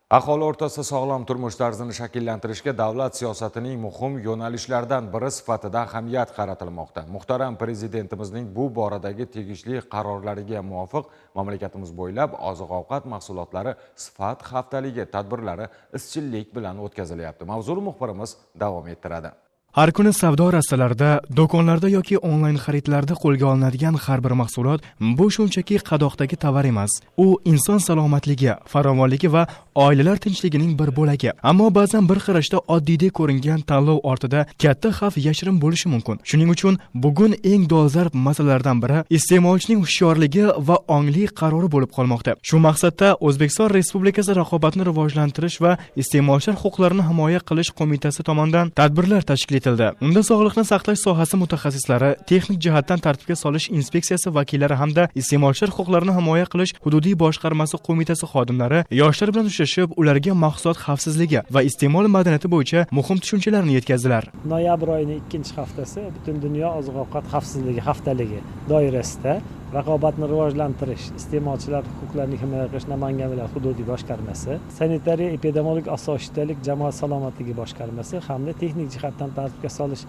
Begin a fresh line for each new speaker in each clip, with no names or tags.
Aholi o'rtasida sog'lom turmush tarzini shakllantirishga davlat siyosatining muhim yo'nalishlaridan biri sifatida ahamiyat qaratilmoqda. Muhtaram Prezidentimizning bu boradagi tegishli qarorlariga muvofiq mamlakatimiz bo'ylab oziq-ovqat mahsulotlari sifat haftaligi tadbirlari izchillik bilan o'tkazilyapti. Mavzuni muxbirimiz davom ettiradi.
Har kuni savdo rastalarida, do'konlarda yoki onlayn xaridlarda qo'lga olinadigan har bir mahsulot bu shunchaki qadoqdagi tovar emas. U inson salomatligi, farovonligi va oilalar tinchligining bir bo'lagi. Ammo ba'zan bir qarashda oddiydek ko'ringan tanlov ortida katta xavf yashirin bo'lishi mumkin. Shuning uchun bugun eng dolzarb masalalardan biri iste'molchining hushyorligi va ongli qarori bo'lib qolmoqda. Shu maqsadda O'zbekiston Respublikasi Raqobatni rivojlantirish va iste'molchilar huquqlarini himoya qilish qo'mitasi tomonidan tadbirlar tashkil etildi. Unda sog'liqni saqlash sohasi mutaxassislari, texnik jihatdan tartibga solish inspeksiyasi vakillari hamda iste'molchilar huquqlarini himoya qilish hududiy boshqarmasi qo'mitasi xodimlari yoshlar bilan uchrashib, ularga mahsulot xavfsizligi va iste'mol madaniyati bo'yicha muhim tushunchalarni yetkazdilar.
Noyabr oyining ikkinchi haftasi butun dunyo oziq-ovqat xavfsizligi haftaligi doirasida raqobatni rivojlantirish, iste'molchilar huquqlarini himoya qilish Namangan viloyat hududiy boshqarmasi, sanitariya epidemiologik osoyishtalik jamoat salomatligi boshqarmasi hamda texnik jihatdan tartibga solish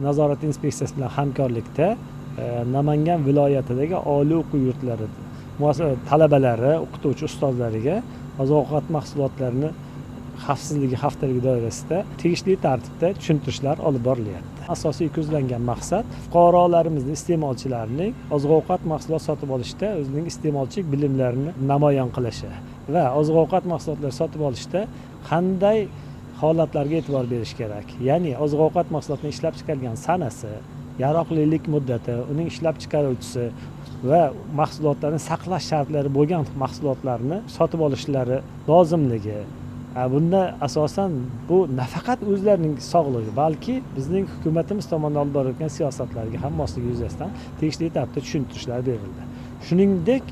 nazorat inspeksiyasi bilan hamkorlikda Namangan viloyatidagi oliy o'quv yurtlari talabalari, o'qituvchi ustozlariga oziq-ovqat mahsulotlarini xavfsizligi haftaligi doirasida tegishli tartibda tushuntirishlar olib borilyapti. Asosiy ko'zlangan maqsad fuqarolarimizni, iste'molchilarning oziq-ovqat mahsulot sotib olishda o'zining iste'molchilik bilimlarini namoyon qilishi va oziq-ovqat mahsulotlari sotib olishda qanday holatlarga e'tibor berish kerak. Ya'ni oziq-ovqat mahsulotini ishlab chiqargan sanasi, yaroqlilik muddati, uning ishlab chiqaruvchisi va mahsulotlarni saqlash shartlari bo'lgan mahsulotlarni sotib olishlari lozimligi. Bunda asosan bu nafaqat o'zlarining sog'lig'i, balki bizning hukumatimiz tomonidan olib borilayotgan siyosatlarga ham mosligi yuzasidan tegishli tartibda tushuntirishlar berildi. Shuningdek,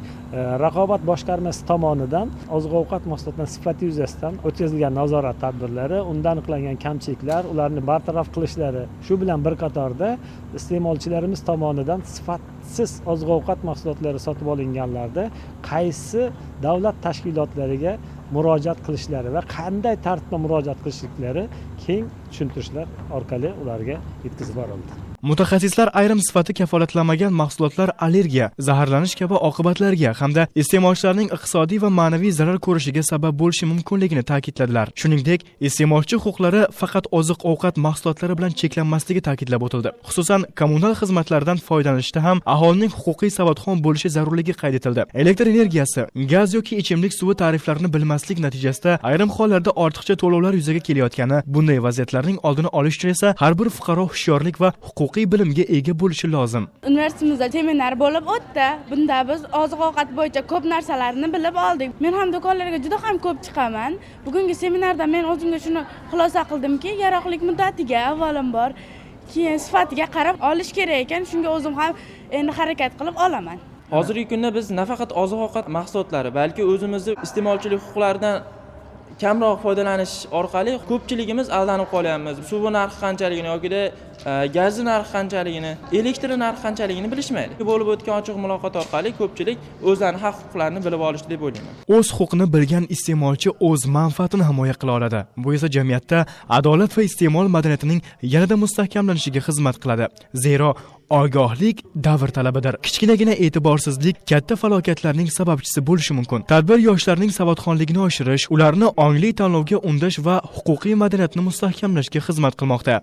raqobat boshqarmasi tomonidan oziq-ovqat mahsulotlarining sifati yuzasidan o'tkazilgan nazorat tadbirlari, unda aniqlangan kamchiliklar, ularni bartaraf qilishlari, shu bilan bir qatorda iste'molchilarimiz tomonidan sifatsiz oziq-ovqat mahsulotlari sotib olinganlarda qaysi davlat tashkilotlariga murojaat qilishlari va qanday tartibda murojaat qilishliklari keng tushuntirishlar orqali ularga yetkazib borildi.
Mutaxassislar ayrim sifati kafolatlanmagan mahsulotlar allergiya, zaharlanish kabi oqibatlarga hamda iste'molchilarning iqtisodiy va ma'naviy zarar ko'rishiga sabab bo'lishi mumkinligini ta'kidladilar. Shuningdek, iste'molchi huquqlari faqat oziq-ovqat mahsulotlari bilan cheklanmasligi ta'kidlab o'tildi. Xususan, kommunal xizmatlardan foydalanishda ham aholining huquqiy savodxon bo'lishi zarurligi qayd etildi. Elektr energiyasi, gaz yoki ichimlik suvi tariflarini bilmaslik natijasida ayrim hollarda ortiqcha to'lovlar yuzaga kelayotgani, bunday vaziyatlarning oldini olish uchun esa har bir fuqaro hushyorlik va huquqiy bilimga ega bo'lishi lozim.
Universitetimizda seminar bo'lib o'tdi. Bunda biz oziq-ovqat bo'yicha ko'p narsalarni bilib oldik. Men ham do'konlarga juda ham ko'p chiqaman. Bugungi seminarda men o'zimga shuni xulosa qildimki, yaroqlik muddatiga avvalambor, keyin sifatiga qarab olish kerak ekan. Shunga o'zim ham endi harakat qilib olaman.
Hozirgi kunda biz nafaqat oziq-ovqat mahsulotlari, balki o'zimizni iste'molchilik huquqlaridan kamroq foydalanish orqali ko'pchiligimiz aldanib qolyapmiz. Suvi narxi qanchaligini yoki gazni narxi qanchaligini, elektr narxi qanchaligini bilishmaydi. Bo'lib o'tgan ochiq muloqot orqali ko'pchilik o'zlarining haq-huquqlarini bilib olishdi deb o'ylayman.
O'z huquqini bilgan iste'molchi o'z manfaatini himoya qila oladi. Bu esa jamiyatda adolat va iste'mol madaniyatining yanada mustahkamlanishiga xizmat qiladi. Zero ogohlik davr talabidir. Kichkinagina e'tiborsizlik katta falokatlarning sababchisi bo'lishi mumkin. Tadbir yoshlarning savodxonligini oshirish, ularni ongli tanlovga undash va huquqiy madaniyatni mustahkamlashga xizmat qilmoqda.